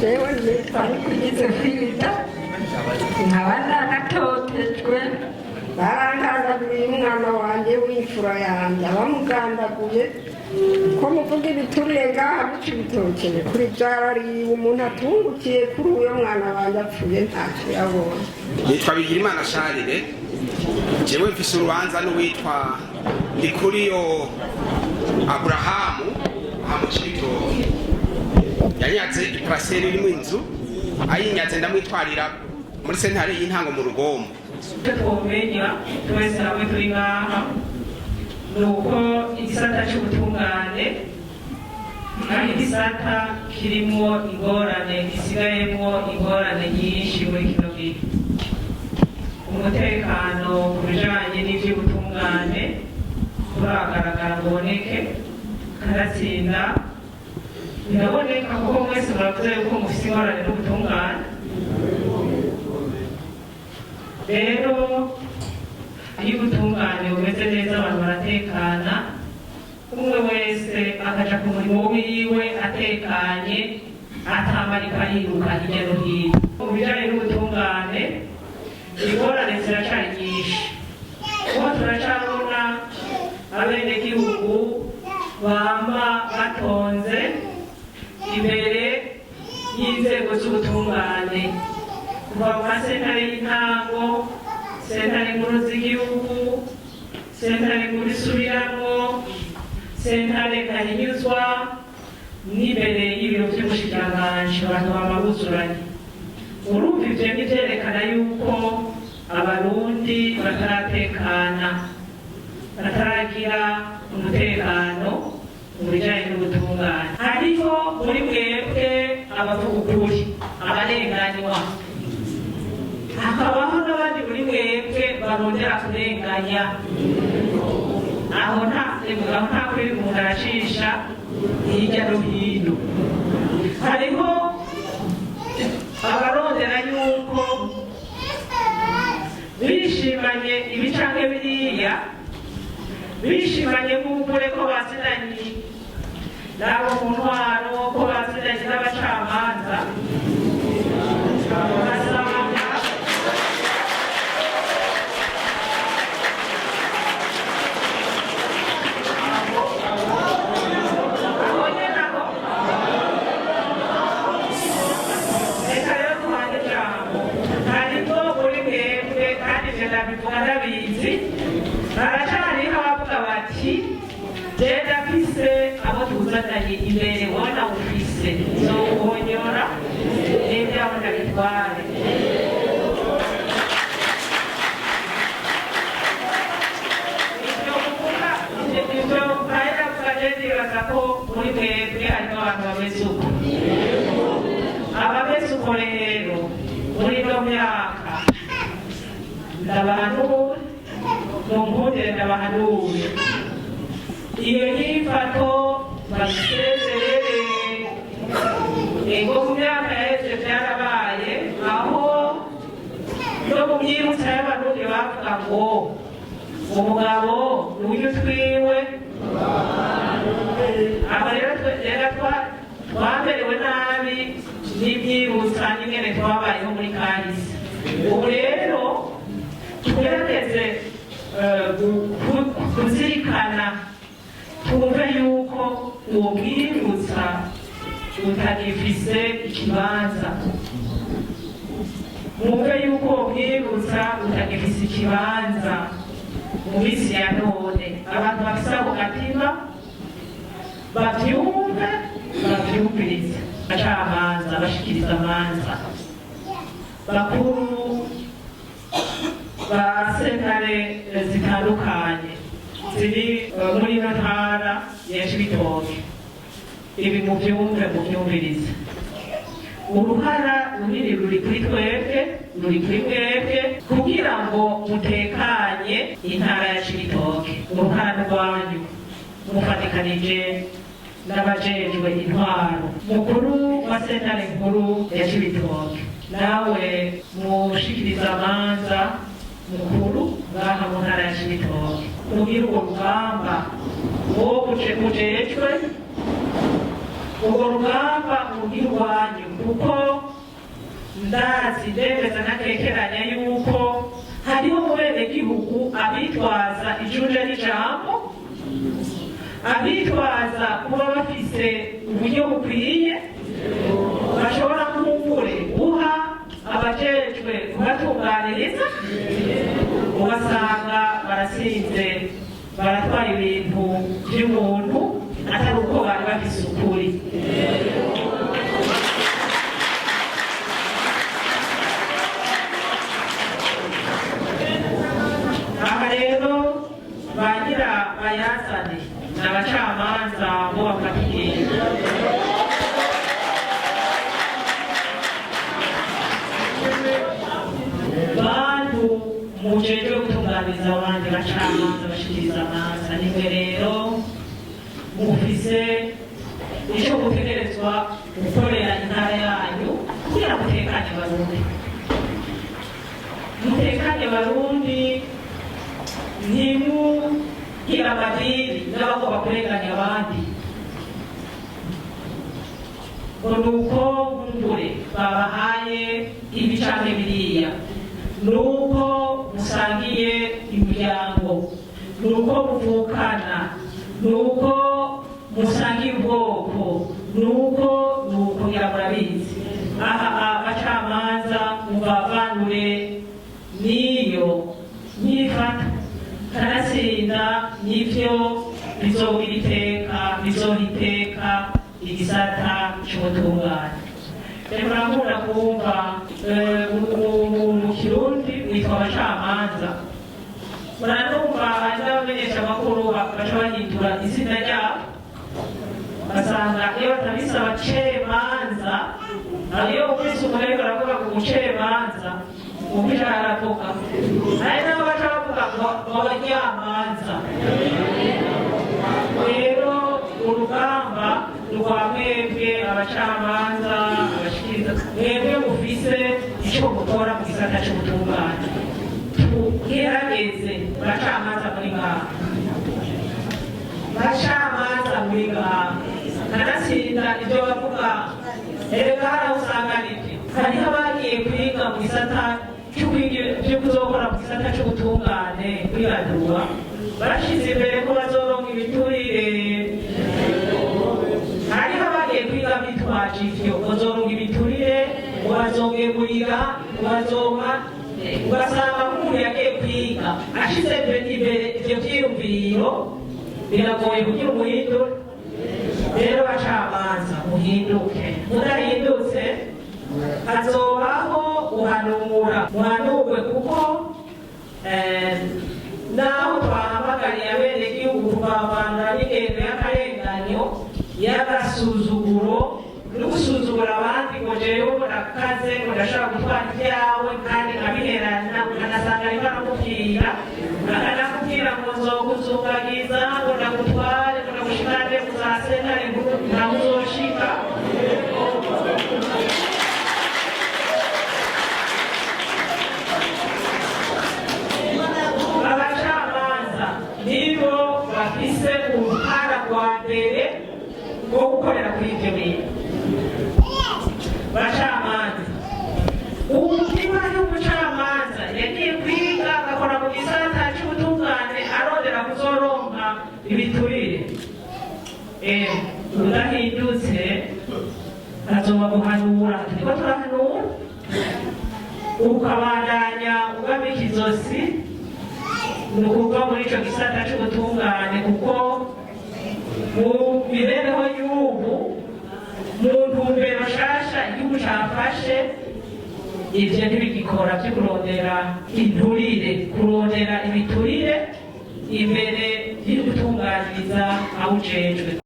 Jewe nitwa Nikugize Kwita, nkaba naratotejwe. Barangandaguye umwana wanjye w'imfura yanjye, abamugandaguye ko muvuga ibiturire ngaha bica ibitoke kuri byarariwe. Umuntu atungukiye kuri uyo mwana wanjye apfuye ntacyo yabonye. Nitwa Bigirimana Sharire. Jewe mfise urubanza n'uwitwa Ndikuriyo Aburahamu aha mu Cibitoke. Yanyaze iparaseri irimwo inzu, ayinyaze ndamwitwarira muri sentare y'intango mu Rugombo. Icyo twomenya twese hamwe turi ngaha ni uko igisata cy'ubutungane ari igisata kirimo ingorane, gisigayemo ingorane nyinshi muri kino gihe. Umutekano ku bijanye n'ivy'ubutungane uragaragara ngo uboneke, kanatsinda biraboneka, kuko mwese muravuze yuko mufise ingorane n'ubutungane. Rero iyo ubutungane bumeze neza, abantu baratekana, umwe wese akaja ku murimo wiwe atekanye, atamarika yiruka hirya no hino. Mu bijanye n'ubutungane ingorane ziracari nyinshi, kuko turacabona abenegihugu bama batonze imbere y'inzego z'ubutungane, kuva mu masentare y'intango, sentare nkuru z'igihugu, sentare nkuru isubiramwo, sentare ntahinyuzwa, n'imbere y'ibiro vy'umushikiranganji abantu bama buzuranye. Urumva ivyo nivyerekana yuko Abarundi bataratekana, bataragira umutekano mu bijanye n'ubutungane. Hariho muri mwebwe abavuga ukuri, abarenganywa, hakabaho n'abandi muri mwebwe barondera kurenganya. Aho nta kuri umuntu aracisha hirya no hino. Hariho abarondera yuko bishimanye ibi canke biriya, bishimanye nk'ukure ko bazinanye n'abo mu ntwaro, ko bazinanye n'abacamanza, ugasanga aho nyene aho. Reka rero duhane ijambo. Harimo muri mwebwe, kandi ivyo ndabivuga ndabizi, baracariho abavuga bati: "Je ndafise abo tuzananye imbere, wona ufise nzoguhonyora n'ivyaho ndabitware." Ivyo muvuga, ivyo mpahera vuga, je ndibaza ko muri mwebwe harimo abantu bameze uko. Abameze uko rero, muri ino myaka ndabahanure, munkundire ndabahanure, iyo nyifato bayisezerere. Ego, mu myaka yaheze vyarabaye, aho no mu myibutsa y'Abarundi bavuga ngo umugabo n'uyu twiwe. Aho rero rero twamerewe nabi n'ibyibutsa n'ingene twabayeho muri kahise. Ubu rero tugerageze kuzirikana, twumve yuko uwo mwibutsa utagifise ikibanza, mwumve yuko uwo mwibutsa utagifise ikibanza mu minsi ya none. Abantu bafise ako gatima bavyumve, bavyumvirize. Abacamanza, bashikiriza amanza, bakuru ba sentare zitandukanye ziri muri ino ntara ya Cibitoke, ibi muvyumve, muvyumvirize. Uruhara runini ruri kuri twebwe, ruri kuri mwebwe, kugira ngo mutekanye intara ya Cibitoke. Uruhara rwanyu mufatikanije n'abajejwe intwaro, mukuru wa sentare nkuru ya Cibitoke, nawe mushikiriza amanza mukuru ngaha mu ntara ya Urwo rugamba mugira iwanyu, kuko ndazi ndemeza ntakekeranya yuko hariho mu benegihugu abitwaza ijunja n'ijambo, abitwaza kuba bafise uburyo bukwiye bashobora kumbure guha abajejwe kubatunganiriza, ugasanga barasinze baratwara ibintu by'umuntu atari uko bari bafise ukuri. Aha rero bagira bayazane ni abacamanza bo bafata ingingo. Bantu mujejwe gutunganiriza abandi, bacamanza bashikiriza amanza, nimwe rero mufise ico mutegerezwa gukorera intara yanyu kugira mutekanye Barundi, mutekanye Barundi, ntimugire amadini n'abagomba kurenganya abandi ngo ni uko nkumbure babahaye ibi canke biriya, ni uko musangiye imiryango, ni uko muvukana, ni uko musangiye ubwoko, ni uko ni uko, ngira murabizi. Aha abacamanza mubavanure n'iyo nyifata, kanatsinda nivyo bizogira iteka, bizoha iteka igisata c'ubutungane. Rero murakunda kumva mu Kirundi mwitwa abacamanza, muranumva hari n'abamenyesha amakuru baca bahindura izina ryabo, basanga iyo batabise abacemanza, iyo wumvise umuntu ariko aravuga ngo umucemanza, wumva icyo aravuga. Hari n'abo baca bavuga ngo abaryamanza. Rero urugamba rwa mwebwe abacamanza abashikiriza, mwebwe mufise ico mukora mu gisata c'ubutungane, tugerageze bacamanza muri ngaha, bacamanza muri ngaha, kanatsinda ibyo bavuga. Erega hari aho usanga aribyo, hariho abagiye kwiga mu gisata cyo kuzokora mu gisata c'ubutungane kwiradura, bashize imbere ko bazoronka ibiturire. Hariho abagiye kwiga bitwaje ivyo, bazoronka ibiturire, ngo bazogemurira, ngo bazonka, ugasanga nk'umuntu yagiye kwiga ashize imbere ivyo vyiyumviro, biragoye kugira umuhindure. Rero bacamanza muhinduke, mudahindutse hazobaho guhanura, muhanurwe, kuko naho twahamagariye abenegihugu kuvavanura n'ingendo y'akarenganyo, y'agasuzuguro no gusuzugura abandi, ngo jewe ngo ndakaze, ngo ndashobora gutwara ibyawe kandi nkabiherana, ukanasanga ariko arakubwira, akanakubwira ngo nzokuzungagiza, ngo ndagutware, ngo ndagushikane mu za sentare nkuru, ntawe uzoshika. Abacamanza nibo bafise uruhara rwa mbere rwo gukorera kuri ibyo bintu. Bacamanza, ubu niba ari umucamanza yagiye kwiga agakora mu gisata c'ubutungane arondera kuzoronka ibiturire, udahindutse azoba guhanura, turiko turahanura, ukabandanya ugamika izosi, ni ukuva muri ico gisata c'ubutungane, kuko mu mibereho y'ubu, mu ntumbero nshasha igihugu cafashe, ivyo ntibigikora vyo kurondera inturire, kurondera ibiturire imbere y'ugutunganiriza awujejwe.